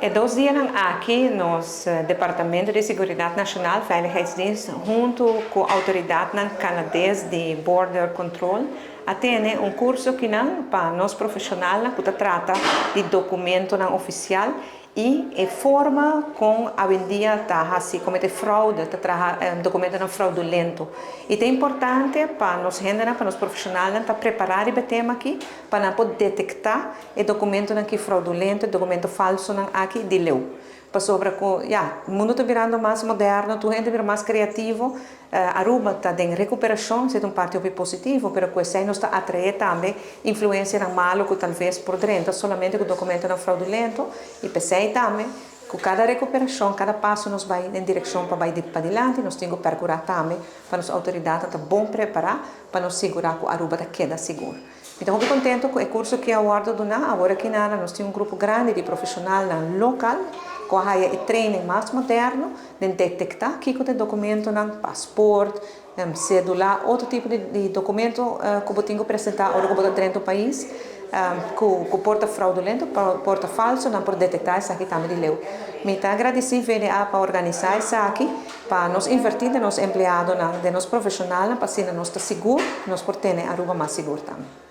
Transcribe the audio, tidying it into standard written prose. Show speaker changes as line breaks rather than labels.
E 2 dianan aki, nos Departamento di Seguridad Nacional, Veiligheidsdienst, hunto cu autoridad Canades di Border Control, a tene un curso akinan pa nos profesional cu ta trata di documento oficial y e forma con awendia ta asina comete fraude, ta traha documento fraudulento. Y ta importante pa nos hende, pa nos profesional, ta prepara e tema aki, pa nan por detecta e documento aki fraudulento, documento falso aki di leu. Pasobra cu, ja, e mundo ta birando mas moderno, tur hende bira mas creativo, Aruba ta den recuperacion, ta un parti positivo, pero cu esey nos ta atrae tambe influencia malo cu talbes por drenta solamente cu documento fraudulento y p'esey tambe cu cada recuperacion, cada paso nos ta bay den direccion pa bay pa dilanti, nos tin cu percura tambe pa nos autoridad ta bon prepara pa nos sigura cu Aruba ta keda sigur. Anto, mi ta contento cu e curso cu a wordo duna, awor aki nos tin un grupo grandi di profesional local, cu e training mas moderno, di detecta kico ta documento, paspoort, cedula, otro tipo di documento cu bo tin cu presenta ora cu bo drenta e pais, cu por ta fraudulento, por ta falso, nan por detecta esaki tambe di leu. Mi ta gradici VDA pa organisa esaki, pa nos inverti den nos empleado, den nos profesional, pa asina nos ta sigur, nos por tene Aruba mas sigur tambe.